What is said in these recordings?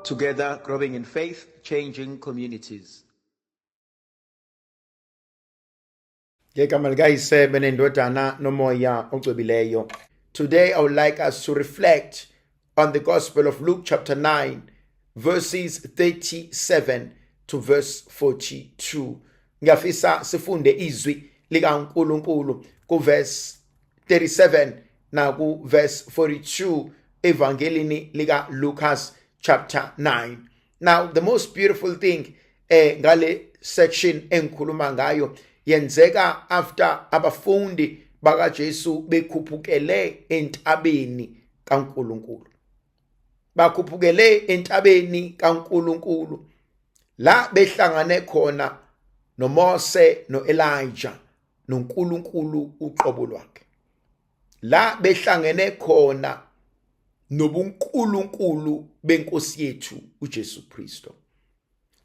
Together, growing in faith, changing communities. Ngegama likaYise benendodana nomoya ocwebileyo. Today I would like us to reflect on the Gospel of Luke chapter 9 verses 37 to verse 42. Ngiyafisa sifunde izwi likaNkuluNkulu ku verse 37 naku verse 42 evangelini lika Lucas chapter 9. Now the most beautiful thing ngale section engikhuluma ngayo yenzeka after abafundi bakaJesu bekhuphukele entabeni kaNkuluNkulu. Bakhuphukele entabeni kaNkuluNkulu la behlangane khona noMose noElijah noNkulunkulu uqobo lwakhe. La behlangene khona nobuNkulunkulu benkosi yethu uJesu Kristo.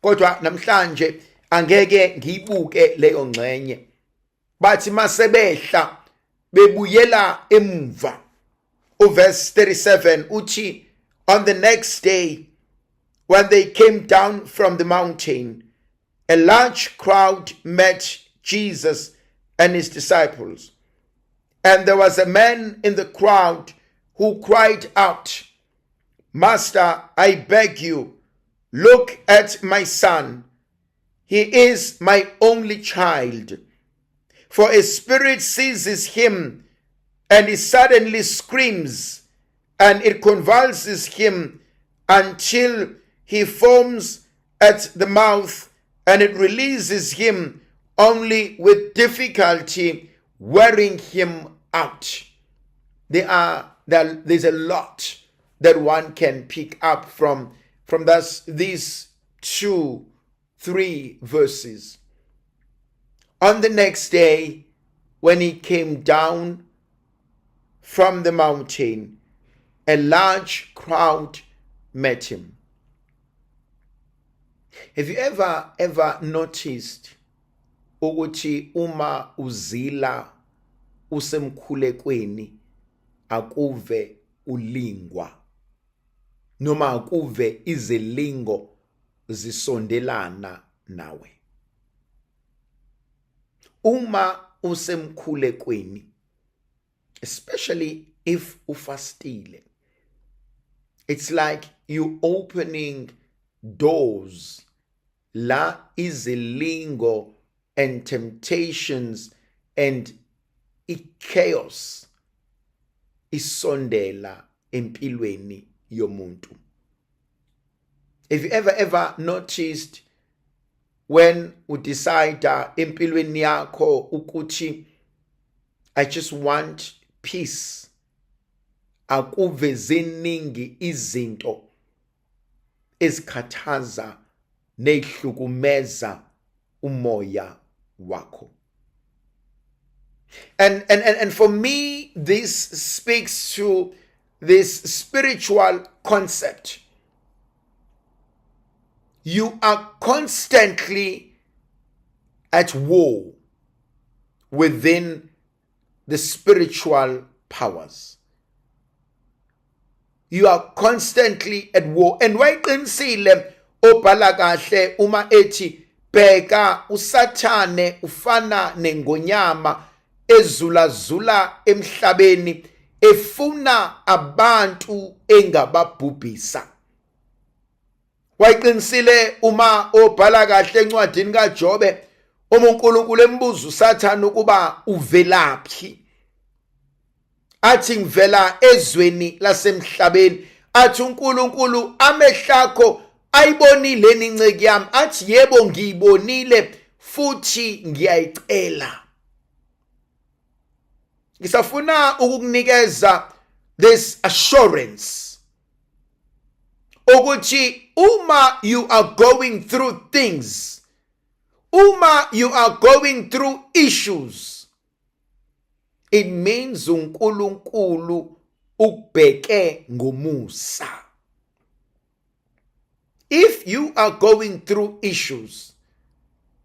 Kodwa namhlanje angeke ngiyibuke leyo ngxenye. Bathi masebehla bebuyela emva. Uverse 37 uthi, on the next day when they came down from the mountain, a large crowd met Jesus and his disciples. And there was a man in the crowd who cried out, Master, I beg you, look at my son. He is my only child. For a spirit seizes him, and he suddenly screams, and it convulses him until he foams at the mouth, and it releases him only with difficulty, wearing him out. There's a lot that one can pick up from these 2-3 verses. On the next day, when he came down from the mountain, a large crowd met him. Have you ever noticed ukuthi uma uzila usemkhulekweni akuve ulingwa noma akuve izilingo zisondelana nawe? Uma usemkhulekweni, especially if ufastile, it's like you opening doors la izilingo and temptations and chaos isondela empilweni yomuntu. Have you ever noticed when you decide empilweni yakho ukuthi I just want peace, akuve ziningi izinto ezikhathaza nezihlukumeza umoya wakho? And for me, this speaks to this spiritual concept. You are constantly at war within the spiritual powers. You are constantly at war. And wayiqinisile obhala kahle uma ethi bheka uSathane ufana nengonyama ezulazula emhlabeni efuna abantu engababhubhisa. Wayiqinisile uma obhala kahle encwadini kaJobe uma uNkulunkulu embuza uSathane ukuba uvelaphi, athi ngivela ezweni lasemhlabeni. Athi uNkulunkulu amehlakho ayibonile inceki yami? Athi yebo ngiyibonile futhi ngiyayicela. Ngisafuna ukukunikeza this assurance ukuthi uma you are going through things, uma you are going through issues, it means uNkulunkulu ukubheke ngomusa. If you are going through issues,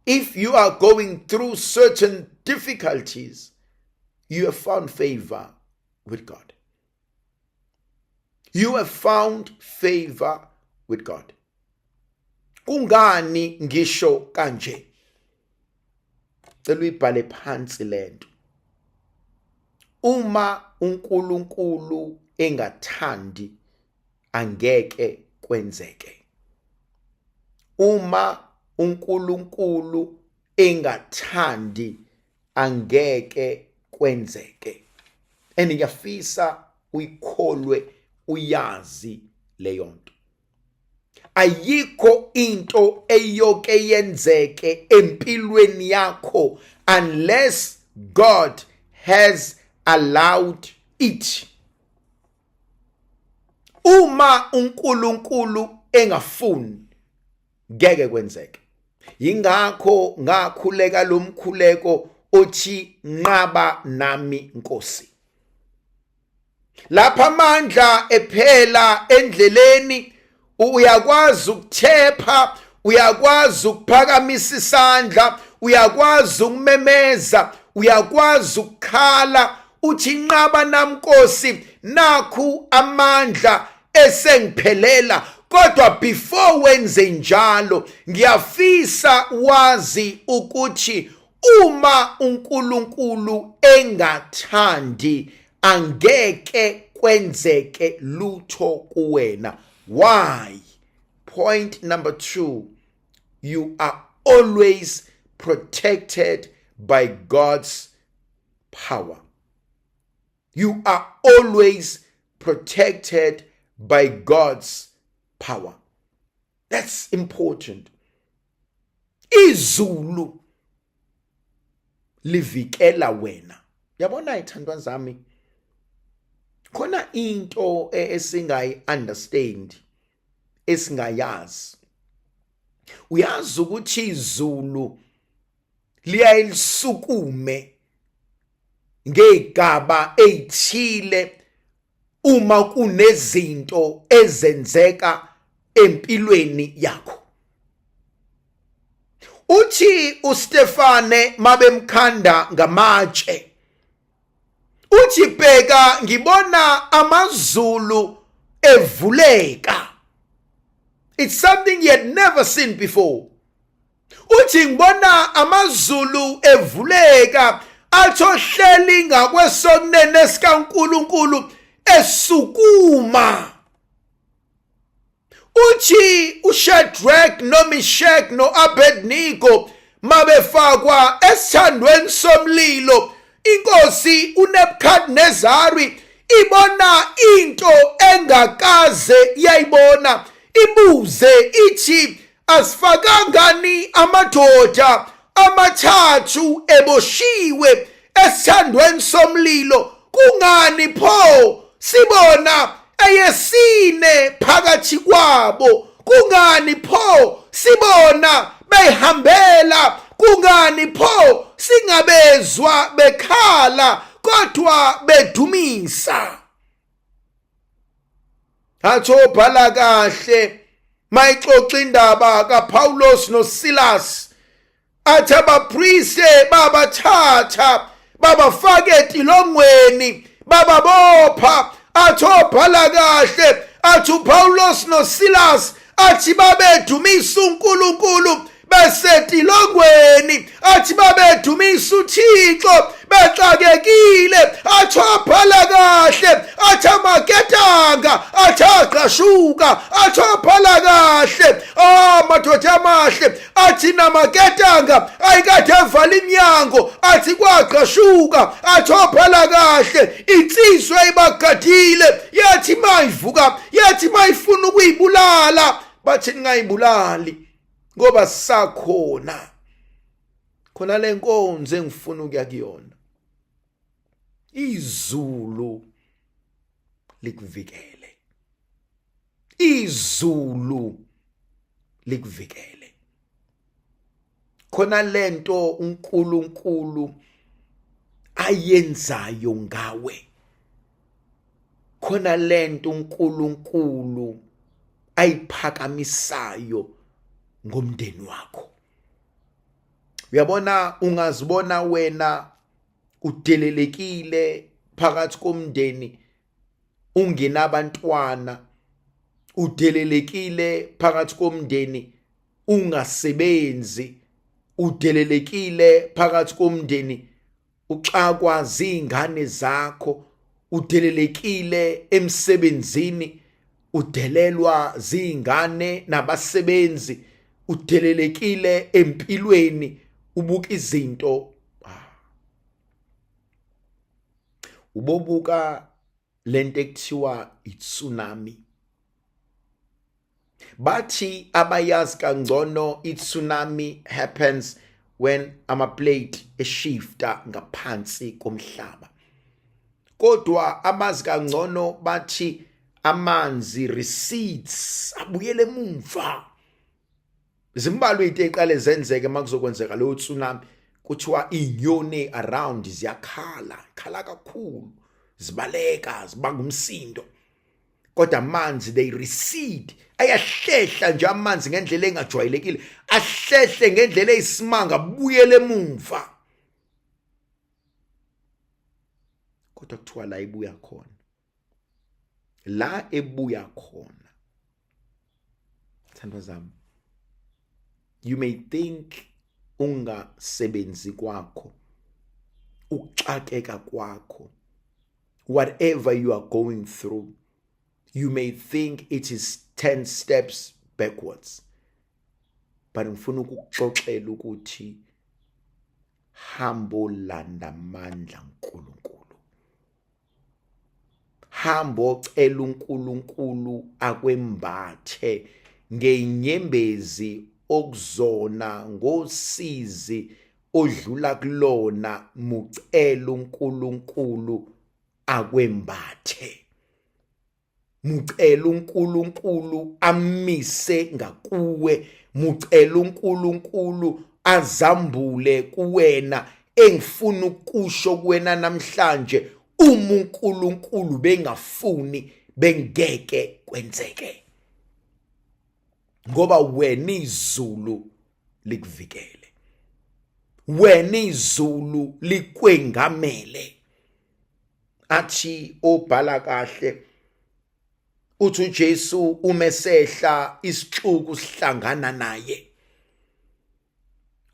if you are going through certain difficulties, you have found favor with God. You have found favor with God. Kungani ngisho kanje? Cela uyibhale phansi lento. Uma uNkulunkulu engathandi, angeke kwenzeke. Uma uNkulunkulu engathandi, angeke kwenzeke. And ngiyafisa uyikholwe, uyazi leyo nto. Ayikho into eyoke yenzeke empilweni yakho unless God has allowed it. Uma uNkulunkulu engafuni, ngeke kwenzeke. Yingakho ngakhuleka lo mkhuleko othi, "Nqaba nami, Nkosi." Lapha amandla ephela endleleni, uyakwazi ukuthepha, uyakwazi ukuphakamisa isandla, uyakwazi ukumemeza, uyakwazi ukukhala, uthi, "Nqaba nami, Nkosi, nakhu amandla esengiphelela." Kodwa before wenze njalo, ngiyafisa wazi ukuthi uma uNkulunkulu engathandi, angeke kwenzeke lutho kuwena. Why? Point number 2, you are always protected by God's power. You are always protected by God's power. That's important. Izulu livikela wena. Yabona, ithandwa zami, khona into esingayi understand, esingayazi. Uyazi ukuthi izulu liyayilisukume ngegaba ezithile uma kunezinto ezenzeka empilweni yakho. Uthi uStefane mabemkhanda ngamatshe, uthi, "Bheka, ngibona amazulu evuleka." It's something he had never seen before. Uthi, "Ngibona amazulu evuleka," athi, "ohleli ngakwesokunene sikaNkuluNkulu esukuma." Uthi uShadrach noMeshach noAbednego mabefakwa esithandweni somlilo, inkosi uNebuchadnezzari ibona into engakaze yayibona, ibuze ithi, "Asifakangani amadoda amathathu eboshiwe esithandweni somlilo? Kungani pho sibona eyesine phakathi kwabo? Kungani pho sibona beyihambela? Kungani pho singabezwa bekhala kodwa bedumisa?" Athi obhala kahle mayixoxa indaba kaPaulos noSilas, athi abapriste babathatha, babafaka etilongweni, bababopha. Athi obhala kahle, athi uPaulos noSilas, athi babedumisa uNkulunkulu besetilongweni, athi babedumisa uThixo bexakekile. Athi abhala kahle, athi amaketanga athi aqashuka. Athi abhala kahle, ah, madoda amahle, athi namaketanga ayikade evala iminyango, athi kwaqashuka. Athi obhala kahle, insizwa ibagadile yathi mayivuka, yathi mayifuna ukuyibulala, bathi, "Ningayibulali, ngoba sakhona khona le nkonzo engifuna ukuya kuyona." Izulu likuvikele, izulu likuvikele. Khona lento uNkulunkulu ayenzayo ngawe, khona lento uNkulunkulu ayiphakamisayo ngomndeni wakho. Uyabona, ungazibona wena udelelekile phakathi komndeni, ungenabantwana. Udelelekile phakathi komndeni ungasebenzi, udelelekile phakathi komndeni uxakwa zingane zakho, udelelekile emsebenzini, udelelwa zingane nabasebenzi, udelelekile empilweni, ubuka izinto, ubobuka lento ekuthiwa itsunami. Bathi abayazi kangcono, itsunami happens when ama-plate eshifta ngaphansi komhlaba. Kodwa abazi kangcono bathi amanzi recedes, abuyele emuva. Zimbalwa izinto eziqale zenzeke makuzokwenzeka leyo tsunami. Kuthiwa inyoni around ziyakhala, khala kakhulu, zibaleka, zibanga umsindo. Kodwa amanzi they recede, ayahlehla nje amanzi ngendlela engajwayelekile, ahlehle ngendlela eyisimanga, abuyele emuva. Kodwa kuthiwa la ibuya khona, la ebuya khona, thandwa zami, you may think ungasebenzi kwakho, ukuxakeka kwakho, whatever you are going through, you may think it is 10 steps backwards, but ngifuna ukukuxoxela ukuthi hambo landa amandla uNkulunkulu, hambo cela uNkulunkulu akwembathe ngenyembezi okuzona, ngosizi odlula kulona, mucela uNkulunkulu akwembathe, mucela uNkulunkulu amise ngakuwe, mucela uNkulunkulu azambule kuwena. Engifuna ukusho kuwena namhlanje, uma uNkulunkulu bengafuni bengeke kwenzeke, ngoba wena izulu likuvikele, wena izulu likwengamele. Athi obhala kahle uthi uJesu uma esehla isixuku sihlangana naye,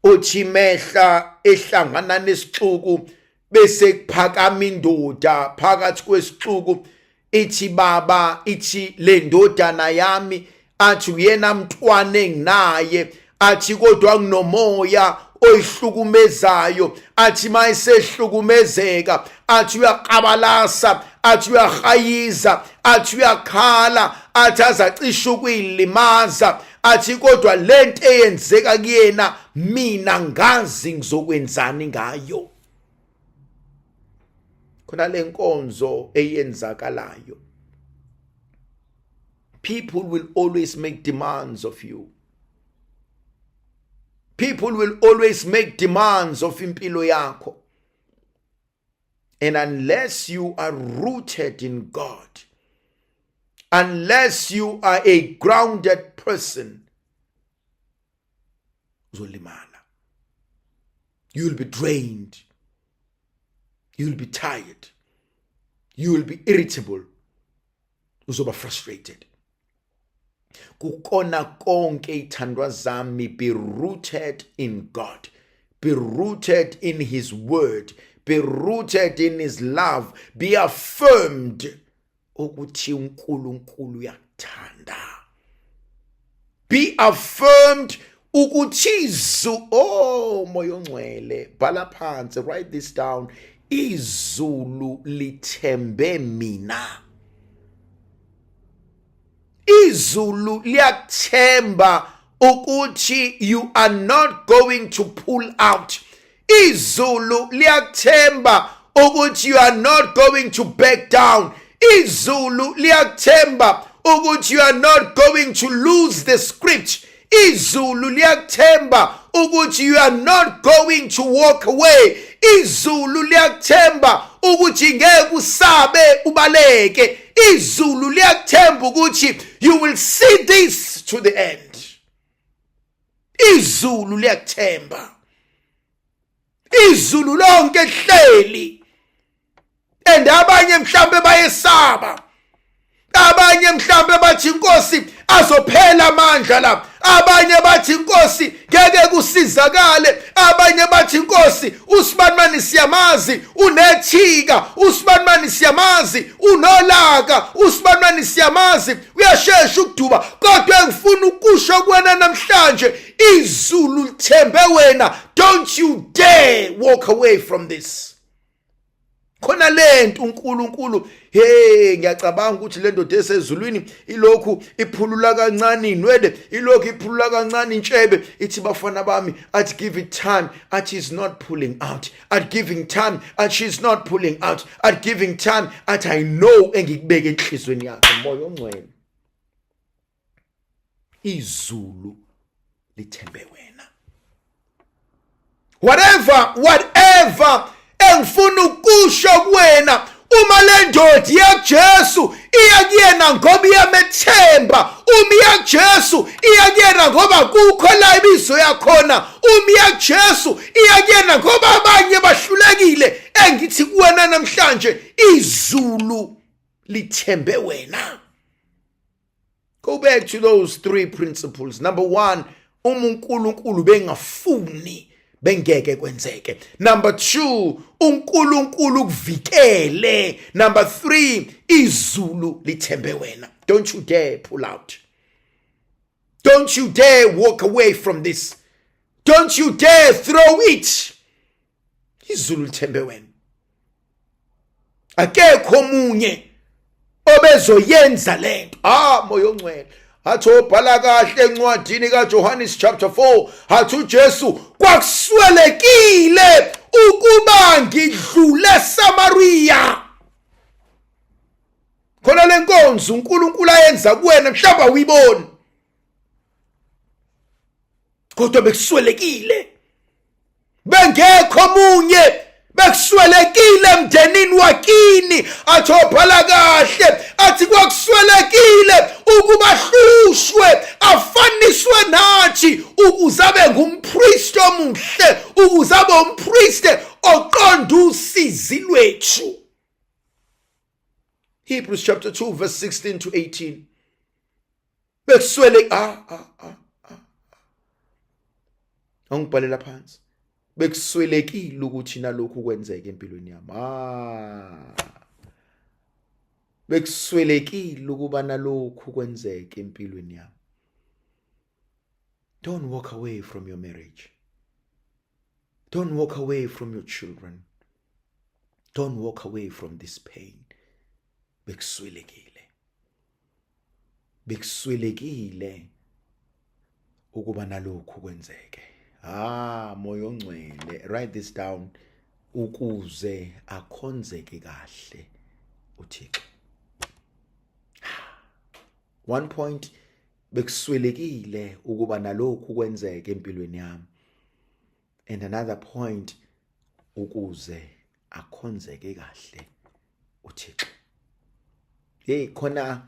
uthi mehla ehlangana nesixuku bese kuphakama indoda phakathi kwesixuku ithi, baba, ithi le ndodana yami, athi uyena mntwana enginaye, athi kodwa kunomoya oyihlukumezayo, athi mayesehlukumezeka, athi uyaqabalasa, athi uyahayiza, athi uyakhala, athi azacisha ukuyilimaza, athi kodwa lento eyenzeka kuyena mina ngazi ngizokwenzani ngayo. Khona lenkonzo eyenzakalayo, people will always make demands of you, people will always make demands of impilo yakho, and unless you are rooted in God, unless you are a grounded person, uzolimala, you will be drained, you will be tired, you will be irritable, uzoba frustrated. Kukona konke, ithandwa zami, be rooted in God, be rooted in his word, be rooted in his love, be affirmed ukuthi uNkulunkulu uyakuthanda, be affirmed ukuthi izu, oh Moya oNgcwele, bhala phansi, write this down, izulu lithembe mina. Izulu liyakuthemba ukuthi you are not going to pull out. Izulu liyakuthemba ukuthi you are not going to back down. Izulu liyakuthemba ukuthi you are not going to lose the script. Izulu liyakuthemba ukuthi you are not going to walk away. Izulu liyakuthemba ukuthi ngeke usabe ubaleke. Izulu liyakuthemba ukuthi you will see this to the end. Izulu liyakuthemba, izulu lonke hleli, and abanye mhlambe bayesaba. Abanye mhlambe bathi inkosi azophela amandla la, abanye bathi inkosi ngeke kusizakale, abanye bathi inkosi usibanimani siyamazi unethika, usibanimani siyamazi unolaka, usibanimani siyamazi uyashesha ukuduba. Kodwa engifuna ukusho kuwena namhlanje, izulu lithembe wena. Don't you dare walk away from this. Khona lento uNkulunkulu, hey, ngiyacabanga ukuthi le ndoda esezulwini ilokhu iphulula kancane inwele, ilokhu iphulula kancane intshebe, ithi bafana bami, athi give it time, athi is not pulling out, at giving time, athi she's not pulling out, at giving time, athi I know engikubeke enhlizweni yakhe, moya ongcwele. Izulu lithembe wena. Whatever, whatever engifuna ukusho kuwena, uma le ndoda iyakuJesu iya kuyena ngoba iyamethemba, uma iyakuJesu iya kuyena ngoba kukho la ibizo yakhona, uma iyakuJesu iya kuyena ngoba abanye bahlulekile. Engithi kuwena namhlanje, izulu lithembe wena. Go back to those three principles. Number one, uma uNkulunkulu bengafuni bengeke kwenzeke. Number 2, uNkulunkulu kuvikele. Number 3, izulu lithembe wena. Don't you dare pull out. Don't you dare walk away from this. Don't you dare throw it. Izulu lithembe wena. Akekho omunye obezoyenza lento. Ah, moya ongcwele. Athi obhala kahle encwadini kaJohannes chapter 4, athi uJesu kwakuswelekile ukuba ngidlule Samaria. Khona lenkonzo uNkulunkulu ayenza kuwena mhlawumbe awuyiboni, kodwa bekuswelekile, bengekho omunye, bekuswelekile emndenini wakini. Athi obhala kahle, athi kwakuswelekile ukuba hlushwe afaniswe nathi ukuze abe ngumpriest omuhle, ukuze abe umpriest oqonda usizi lwethu. Hebrews chapter 2 verse 16 to 18. Bekuswele ah ah ah angibhalela phansi, bekuswelekile ukuthi nalokhu kwenzeke empilweni yami. Ah, bekuswelekile ukuba nalokhu kwenzeke empilweni yami. Don't walk away from your marriage. Don't walk away from your children. Don't walk away from this pain. Bekuswelekile, bekuswelekile ukuba nalokhu kwenzeke. Ah, moya ongcwele, write this down, ukuze akhonzeke kahle uThixo. One point, bekuswelekile ukuba nalokhu kwenzeke empilweni yami, and another point, ukuze akhonzeke kahle uThixo. Hey, khona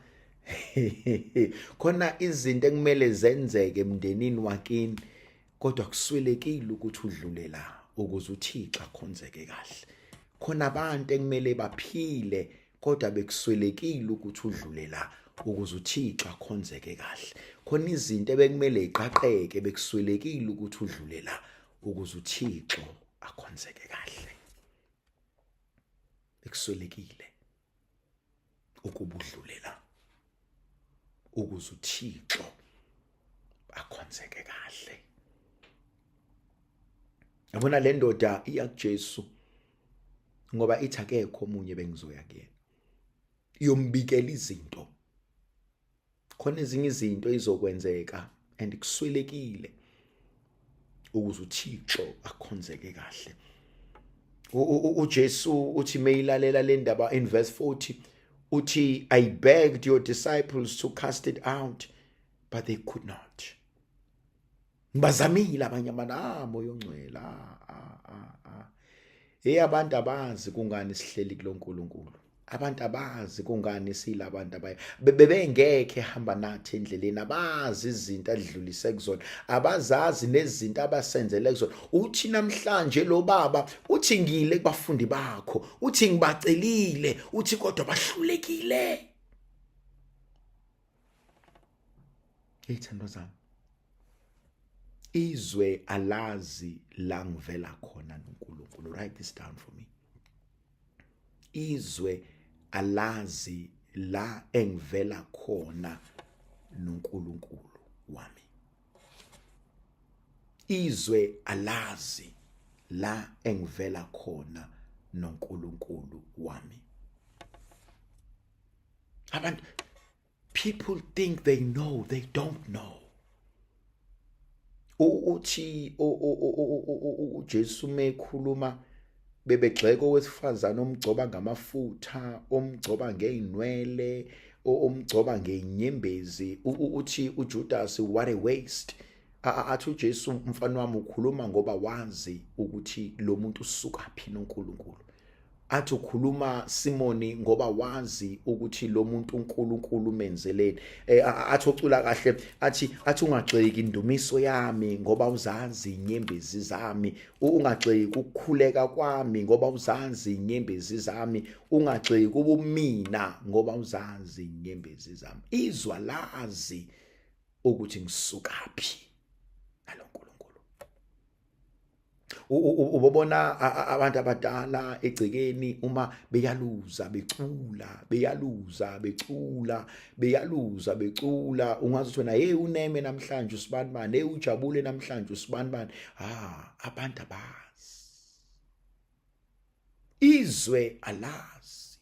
khona izinto ekumele zenzeke emndenini wakini, kodwa kuswelekile ukuthi udlule la ukuze uThixo akhonzeke kahle. Khona abantu ekumele baphile, kodwa bekuswelekile ukuthi udlule la ukuze uThixo akhonzeke kahle. Khona izinto ebekumele iqaqeke, bekuswelekile ukuthi udlule la ukuze uThixo akhonzeke kahle. Bekuswelekile ukuba udlule la ukuze uThixo akhonzeke kahle. Yabona le ndoda iya kuJesu ngoba ithi akekho omunye bengizoya kuyena, iyombikela izinto. Khona ezinye izinto ezizokwenzeka and kuswelekile ukuze uThixo akhonzeke kahle. uJesu uthi meyilalela le ndaba in verse 40, uthi, "I begged your disciples to cast it out, but they could not." Ngibazamile abanye abantu. Ah, moya ongcwele, ah ah ah ah, hey, abantu abazi kungani sihleli kuloNkulunkulu. Abantu abazi kungani silabantu abaye bebengekhe hamba nathi endleleni, abazi izinto adlulise kuzona, abazazi nezinto abasenzele kuzona. Uthi namhlanje lo baba uthi ngile kubafundi bakho, uthi ngibacelile, uthi kodwa bahlulekile. Eyithandwa zami, izwe alazi la ngivela khona noNkulunkulu. Write this down for me. Izwe alazi la engivela khona noNkulunkulu wami. Izwe alazi la engivela khona noNkulunkulu wami. Abantu, people think they know, they don't know. Uthi uJesu mekhuluma, bebegxeka owesifazane omgcoba ngamafutha, omgcoba ngeinwele, omgcoba ngeinyembezi. Uthi uJudas, "What a waste." Athi uJesu, "Mfana wami, ukhuluma ngoba wazi ukuthi lo muntu usuka phi noNkulunkulu." Athi, "Ukhuluma, Simoni, ngoba wazi ukuthi lo muntu uNkulunkulu umenzeleni." Athi ocula kahle, athi, "Ungagxeki indumiso yami ngoba uzazi inyembezi zami. Ungagxeki ukukhuleka kwami ngoba uzazi inyembezi zami. Ungagxeki ubumina ngoba uzazi inyembezi zami." Izwa lazi ukuthi ngisukaphi naloNkulunkulu. Ubobona abantu abadala egcekeni uma beyaluza becula, beyaluza becula, beyaluza becula, ungazi ukuthi wena, "Hey, uneme namhlanje usibani bani. Hey, ujabule namhlanje usibani bani." Ah, abantu abazi, izwe alazi,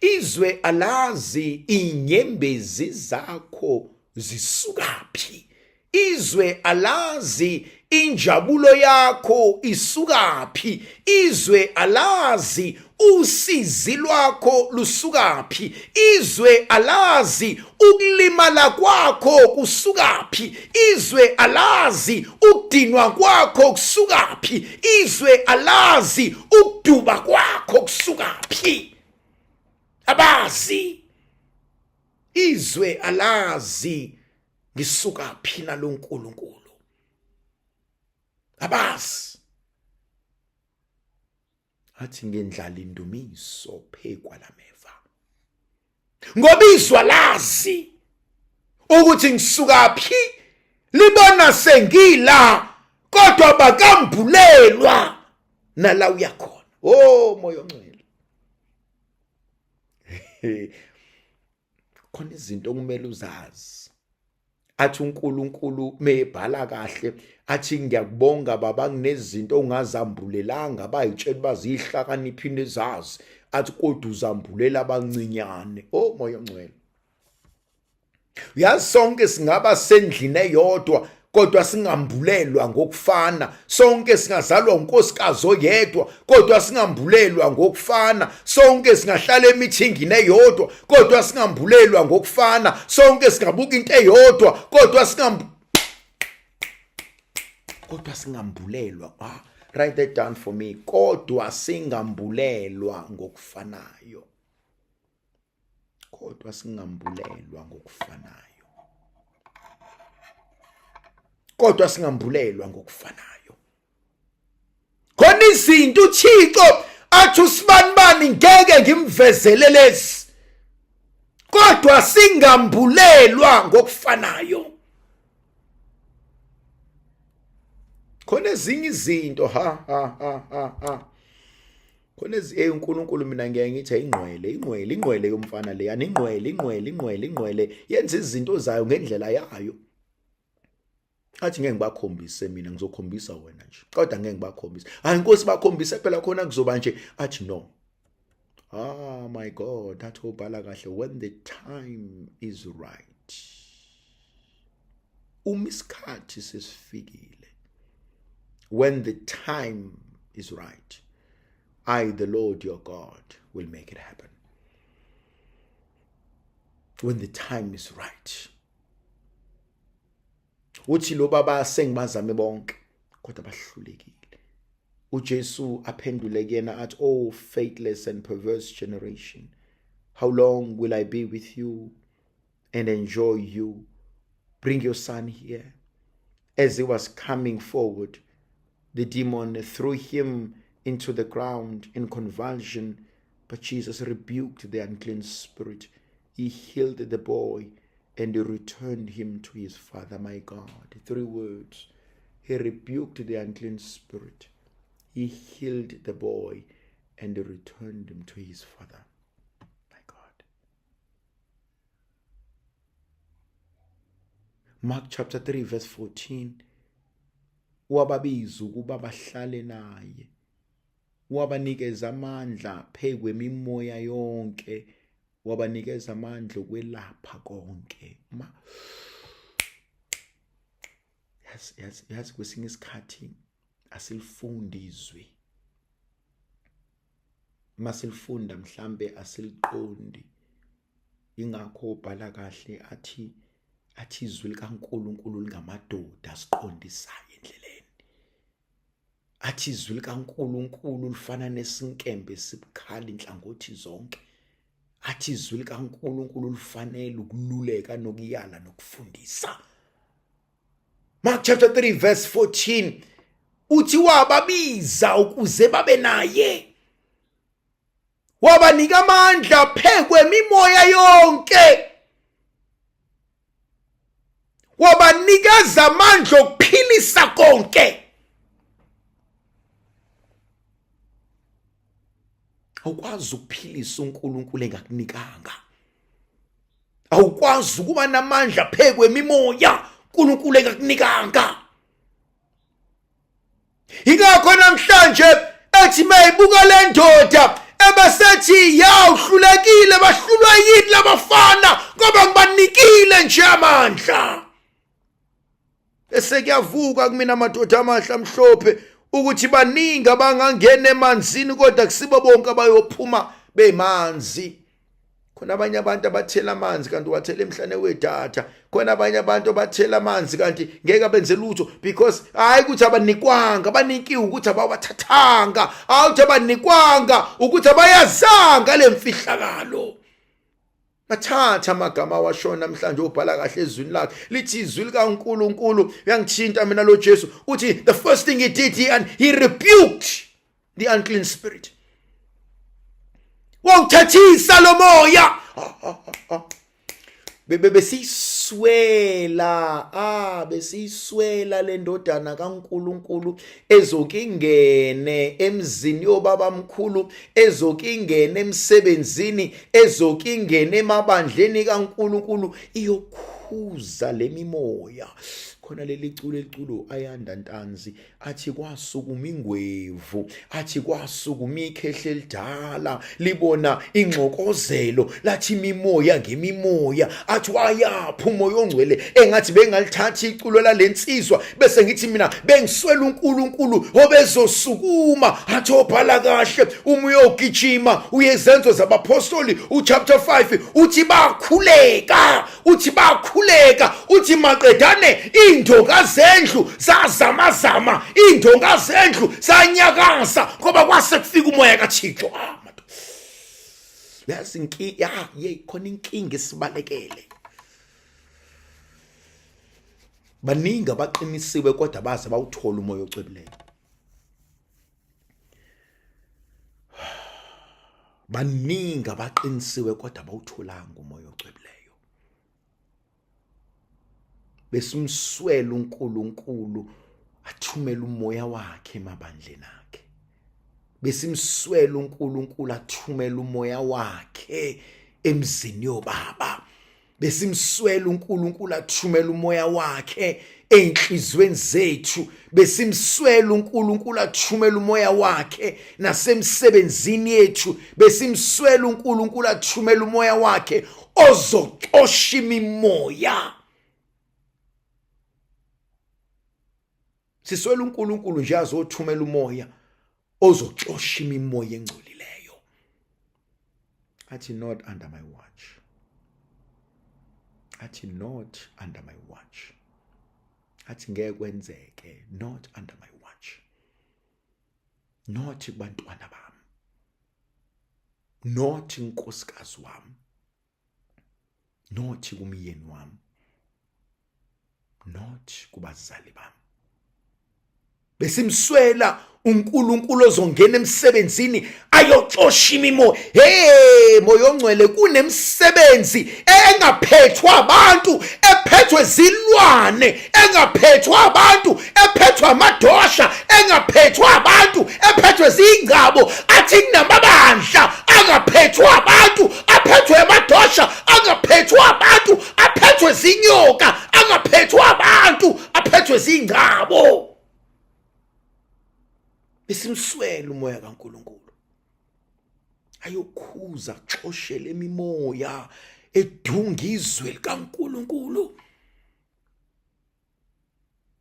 izwe alazi inyembezi zakho zisukaphi. Izwe alazi injabulo yakho isukaphi. Izwe alazi usizi lwakho lusukaphi. Izwe alazi ukulimala kwakho kusukaphi. Izwe alazi ukudinwa kwakho kusukaphi. Izwe alazi ukuduba kwakho kusukaphi. Abazi, izwe alazi ngisuka phi naloNkulunkulu, abazi. Athi, "Ngendlala indumiso phekwa lameva," ngoba izwa lazi ukuthi ngisuka phi, libona sengila, kodwa bakambulelwa nala uyakhona. Oh, Moya oNgcwele, khona izinto okumele uzazi. Athi uNkulunkulu mebhala kahle, athi, "Ngiyakubonga Baba, kunezinto ongazambulelanga bayitshela bazihlakaniphi nezazi," athi, "kodwa uzambulela abancinyane." Oh, Moya oNgcwele, uyazi sonke singaba sendlini eyodwa kodwa singambulelwa ngokufana. Sonke singazalwa unkosikazi oyedwa kodwa singambulelwa ngokufana. Sonke singahlala emithingini eyodwa kodwa singambulelwa ngokufana. Sonke singabuka into eyodwa kodwa singambulelwa. Ah, write that down for me: kodwa singambulelwa ngokufanayo, kodwa singambulelwa ngokufanayo, kodwa singambulelwa ngokufanayo. Khona izinto uThixo athi usibanibani ngeke ngimvezele lezi, kodwa singambulelwa ngokufanayo. Khona ezinye izinto, ha ha ha ha ha, khona ezi uNkulunkulu, mina ngiyaye ngithi ingqwele, ingqwele, ingqwele yomfana leyana, ingqwele, ingqwele, ingqwele, ingqwele, yenza izinto zayo ngendlela yayo. Athi, "Ngeke ngibakhombise mina, ngizokhombisa wena nje, kodwa ngeke ngibakhombise." "Hayi Nkosi, bakhombise phela, khona kuzoba nje." Athi, "No." Ah, my God, athi ubhala kahle, when the time is right, uma isikhathi sesifikile, when the time is right, I, the Lord your God, will make it happen. When the time is right. Uthi lo baba, "Sengibazame bonke kodwa bahlulekile." UJesu aphendule kuyena athi, "Oh, faithless and perverse generation, how long will I be with you and endure you? Bring your son here." As he was coming forward, the demon threw him into the ground in convulsion, but Jesus rebuked the unclean spirit. He healed the boy. And he returned him to his father. My God. Three words. He rebuked the unclean spirit. He healed the boy and he returned him to his father. My God. Mark chapter 3 verse 14. Wababiza ukuba bahlale naye. Wabanikeza amandla phezu kwemimoya yonke. Wabanikeza amandla okwelapha konke. Ma Yazi yazi yazi kwesinye isikhathi asilifundi izwi. Masilifunda mhlambe asiliqondi. Ingakho ubhala kahle athi athi izwi likaNkuluNkulu lingamadoda asiqondisayo endleleni. Athi izwi likaNkuluNkulu lifana nesinkembe esibukhali inhlangothi zonke. Athi izwi likaNkuluNkulu lifanele ukululeka nokuyala nokufundisa. Mark chapter 3 verse 14 uthi wababiza ukuze babe naye wabanika amandla phekwe imimoya yonke wabanikeza amandla okuphilisa konke awukwazi ukuphilisa uNkulunkulu engakunikanga awukwazi ukuba namandla phekwe imimoya uNkulunkulu engakunikanga Ingakho namhlanje ethi mayibuka le ndoda ebesethi ya uhlulekile bahlulwa yini labafana ngoba ngibanikile nje amandla bese kuyavuka kumina amadoda amahle amhlophe ukuthi baningi abangangena emanzini kodwa kusibo bonke abayophuma bemanzi khona abanye abantu abathela amanzi kanti wathela emhlane wedatha khona abanye abantu abathela amanzi kanti ngeke abenze lutho because hayi ukuthi abanikwanga banikiwe ukuthi abawathathanga hayi ukuthi abanikwanga ukuthi abayazanga le mfihlakalo bathatha amagama awasho namhlanje obhala kahle ezwini lakhe lithi izwi likaNkuluNkulu uyangithinta mina lo Jesu uthi the first thing he did he and he rebuked the unclean spirit wawuthathisa lo moya besiyiswela ah besiyiswela le ndodana kaNkuluNkulu ezokingene emzini yobaba mkhulu ezokingene emsebenzini ezokingene emabandleni kaNkuluNkulu iyokhuza lemimoya khona leli culo eliculo ayanda ntanzi athi kwasukuma ingwevu athi kwasukuma ikhehle elidala libona ingxokozelo lathi imimoya ngemimoya athi wayaphi umoya ongcwele engathi bengalithatha iculo lalensizwa bese ngithi mina bengiswela uNkulunkulu obezosukuma athi obhala kahle uma uyogijima uyezenzo zabapostoli uchapter 5 uthi bakhuleka uthi bakhuleka uthi maqedane iindonga zendlu zazamazama iindonga zendlu zanyakaza ngoba kwase kufika umoya kaThixo ah yazi inki ya ye khona inkinga esibalekele baningi abaqinisiwe kodwa baze bawuthola umoya ocwebileyo baningi abaqinisiwe kodwa bawutholanga umoya ocwebileyo besimswela uNkulunkulu athumele umoya wakhe emabandleni akhe besimswela uNkulunkulu athumele umoya wakhe emzini yobaba besimswela uNkulunkulu athumele umoya wakhe einhlizweni zethu besimswela uNkulunkulu athumele umoya wakhe nasemsebenzini yethu besimswela uNkulunkulu athumele umoya wakhe ozoxosha imimoya siswela uNkulunkulu nje azothumela umoya ozoxosha imimoya engcolileyo athi not under my watch athi not under my watch athi ngeke kwenzeke not under my watch not kubantwana bami not nkosikazi wami not kumyeni wami not kubazali bami. Besimswela uNkulunkulu ozongena emsebenzini ayoxosha imimoya. Hey moya ongcwele, kunemsebenzi engaphethwa abantu, ephethwe zilwane, engaphethwa abantu, ephethwa amadosha, engaphethwa abantu, ephethwe zingcabo. Athi kunamabandla angaphethwa abantu, aphethwe amadosha, angaphethwa abantu, aphethwe zinyoka, angaphethwa abantu, aphethwe zingcabo. Besimswela umoya kaNkulunkulu ayokhuza, xoshele imimoya edunga izwe likaNkulunkulu.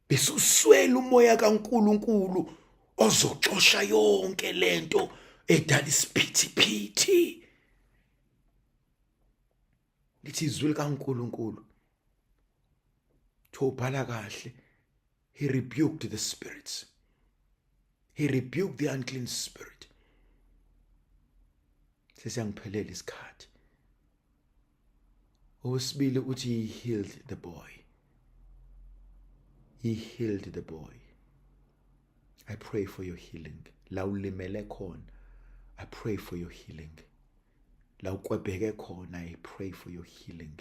Besuswela umoya kaNkulunkulu ozoxosha yonke lento edala isiphithiphithi. Lithi izwi likaNkulunkulu, thobhala kahle, he rebuked the spirits, he rebuked the unclean spirit. Sesiyangiphelela isikhathi. Owesibili uthi he healed the boy, he healed the boy. I pray for your healing. La ulimele khona, I pray for your healing. La ukwebheke khona, I pray for your healing.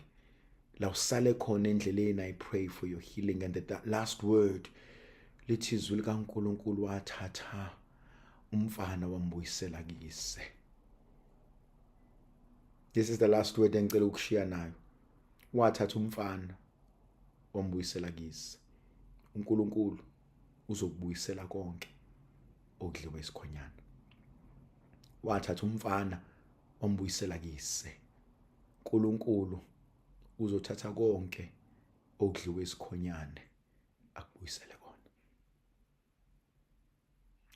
La usale khona endleleni, I pray for your healing. And the last word lithi izwi likaNkulunkulu, wathatha umfana wambuyisela kuyise. This is the last word engicela ukushiya nayo. Wathatha umfana wambuyisela kuyise. uNkulunkulu uzokubuyisela konke okudliwe isikhonyana. Wathatha umfana wambuyisela kuyise. uNkulunkulu uzothatha konke okudliwe isikhonyane akubuyisele kona.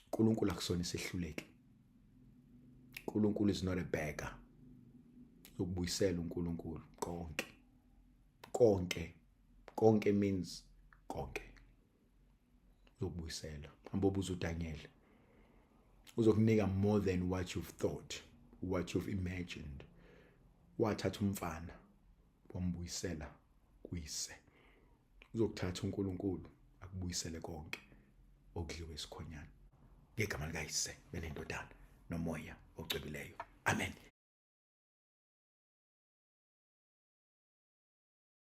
uNkulunkulu akusona isehluleki. uNkulunkulu is not a beggar. Ukubuyisela uNkulunkulu konke, konke, konke means konke. Uzokubuyisela. Ambobuza uDaniel, uzokunika more than what you've thought, what you've imagined. Wathatha umfana wambuyisela kuyise. Uzokuthatha uNkulunkulu akubuyisele konke okudliwe isikhonyana, ngegama likaYise benendodana nomoya ocwebileyo. Amen.